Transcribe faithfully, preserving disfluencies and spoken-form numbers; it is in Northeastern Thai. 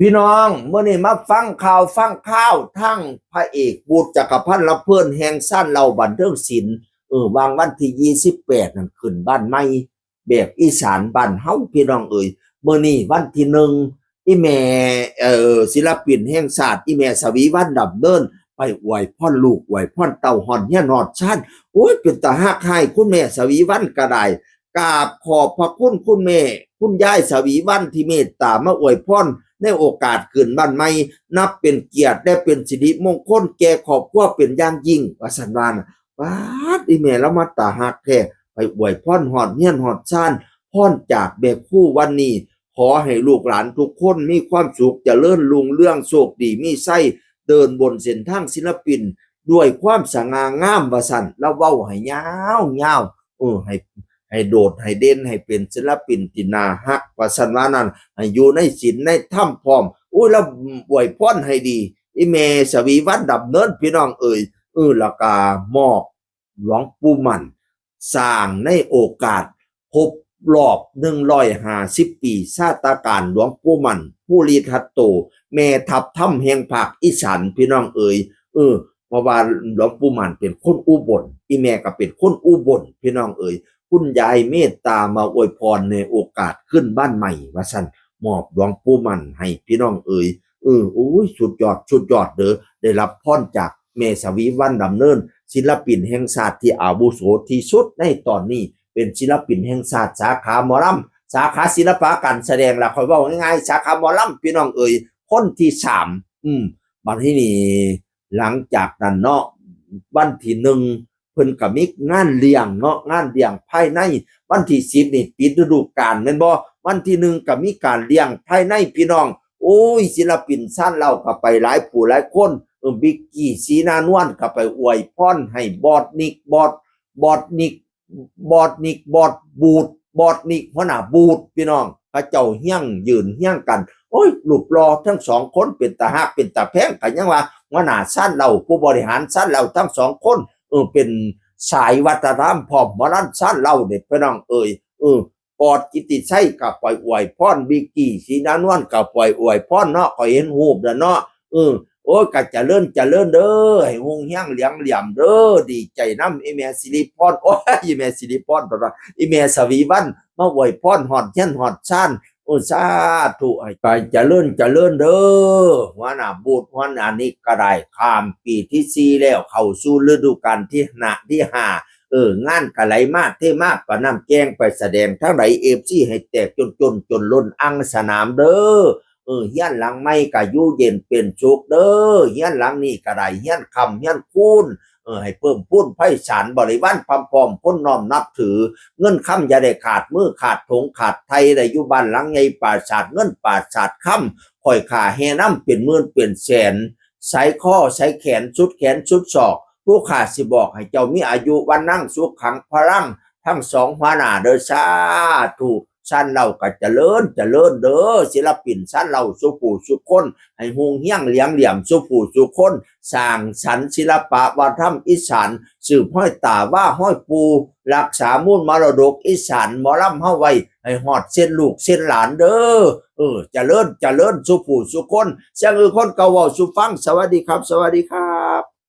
พี่น้อง มื้อนี้มาฟังข่าวฟังข่าวทั้งพระเอกบูดจักรพันธ์ลำเพลินแห่งซ่านเหล้าบันเทิงศิลป์ เออ วางวันที่ยี่สิบแปดนั่นขึ้นบ้านใหม่ แบบอีสานบ้านเฮาพี่น้องเอ๋ย มื้อนี้วันที่หนึ่ง อีแม่ เอ่อ ศิลปินแห่งชาติ อีแม่สวีวรรณดำเนิน ไปอวยพรลูกอวยพรเต้าฮอดเฮือนฮอดซาน โอ้ย เป็นตาฮักหลายคุณแม่สวีวรรณก็ได้ กราบขอบพระคุณคุณแม่ คุณยายสวีวรรณที่เมตตามาอวยพรในโอกาสขึ้นบ้านใหม่ นับเป็นเกียรติและเป็นสิริมงคลแก่ครอบครัวเป็นอย่างยิ่ง ว่าซั่นว่านะ ป๊าด อีแม่ลาวมาตาฮักแท้ ไปอวยพรฮอดเฮือนฮอดซาน พรจากแม่ครูวันนี้ ขอให้ลูกหลานทุกคนมีความสุขเจริญรุ่งเรืองโชคดีมีชัย เดินบนเส้นทางศิลปิน ด้วยความสง่างาม ว่าซั่น ลาวเว้าให้ยาวๆ เออ ให้ ให้โดดให้เด่น ให้เป็นศิลปินที่น่าฮัก ว่าซั่นว่านั้น ให้อยู่ในศีลในธรรมพร้อม โอ้ย ลาวอวยพรให้ดี อีแม่สวีวรรณดำเนิน พี่น้องเอ๋ย เออ แล้วก็มอบหลวงปู่มั่น สร้างในโอกาสครบรอบหนึ่งร้อยห้าสิบปีชาตาการหลวงปู่มั่น ภูริทัตโต แม่ทัพธรรมแห่งภาคอีสาน พี่น้องเอ๋ย เออ เพราะว่าหลวงปู่มั่นเป็นคนอุบล อีแม่ก็เป็นคนอุบล พี่น้องเอ๋ย คุณยายเมตตามาอวยพรในโอกาสขึ้นบ้านใหม่ ว่าซั่น มอบหลวงปู่มั่นให้พี่น้องเอ๋ย เออ โอ้ย สุดยอด สุดยอดเด้อ ได้รับพรจากแม่สวีวรรณดำเนิน ศิลปินแห่งชาติที่อาวุโสที่สุดในตอนนี้ เป็นศิลปินแห่งชาติสาขาหมอลำ สาขาศิลปะการแสดงล่ะ ข้อยเว้าง่ายๆ สาขาหมอลำ พี่น้องเอ๋ย คนที่สาม อืม บัดทีนี้ หลังจากนั้นเนาะ วันที่หนึ่ง เพิ่นก็มีงานเลี้ยงเนาะ งานเลี้ยงภายใน วันที่สิบนี่ปิดฤดูกาลแม่นบ่ วันที่หนึ่งก็มีการเลี้ยงภายในพี่น้อง โอ้ย ศิลปินซ่านเหล้าก็ไปหลายผู้หลายคน เออ บิกกี้ ศรีนานวล ก็ไปอวยพรให้บอสนิก บอส บอสนิก บอสนิก บอสบูด บอสนิก หัวหน้าบูด พี่น้อง เขาเจ้าเฮี้ยงยืนเฮี้ยงกัน โอ้ย รูปหล่อทั้งสองคน เป็นตาฮัก เป็นตาแพง ก็ยังว่าหัวหน้าซ่านเหล้า ผู้บริหารซ่านเหล้าทั้งสองคน เออ เป็นสายวัฒนธรรมพร้อมหมอลำซ่านเหล้าเนี่ย พี่น้องเอ๋ย เออ ปอดกิตติชัยก็ไปอวยพร บิกกี้ ศรีนานวลก็ไปอวยพรเนาะ ข้อยเห็นรูปแล้วเนาะ เออ โอ้ย ก็เจริญ เจริญเด้อ ให้ฮุงเฮียงเหลียงเหลี่ยมเด้อ ดีใจนำอีแม่สิริพร โอ้ย อีแม่สิริพร เพิ่นว่า อีแม่สวีวรรณ มาอวยพรฮอดเฮือนฮอดซาน โอ้ย สาธุ ให้ไปเจริญ เจริญเด้อ หัวหน้าบูด หัวหน้านิกก็ได้ ข้ามปีที่สี่แล้ว เข้าสู่ฤดูกาลที่ห้า ที่ห้า เออ งานก็ไหลมาเทมา ปะน้ำแกง ไปแสดงทางใด เอฟซี ให้แตกจนจน จนล้นอังสนามเด้อ เออ เฮือนหลังใหม่ก็อยู่เย็นเป็นสุขเด้อ เฮือนหลังนี้ก็ได้ เฮือนค้ำเฮือนคูณ เออ ให้เพิ่มพูนไพศาล บริวารพร้อมๆ คนน้อมนับถือ เงินคำอย่าได้ขาดมือขาดถงขาดไท ได้อยู่บ้านหลังใหญ่ปราสาทเงินปราสาทคำ ข้อยข้าแห่นำเป็นหมื่นเป็นแสน สายคอสายแขนสุดแขนสุดศอก ผู้ข้าสิบอกให้เจ้ามีอายุวรรณังสุขังพลัง ทั้งสองหัวหน้าเด้อ สาธุ ซ่านเหล้าก็เจริญ เจริญเด้อ ศิลปินซ่านเหล้าสู่ผู้สู่คน ให้ฮุงเฮียงเหลียงเหลี่ยมสู่ผู้สู่คน สร้างสรรค์ศิลปะวัฒนธรรมอีสาน สืบฮอดตาว่าฮอดปู่ รักษามูลมรดกอีสานหมอลำเฮาไว้ ให้ฮอดเส้นลูกเส้นหลานเด้อ เออ เจริญ เจริญสู่ผู้สู่คน เสียงอือคนเก่าเว้าสู่ฟัง สวัสดีครับ สวัสดีครับ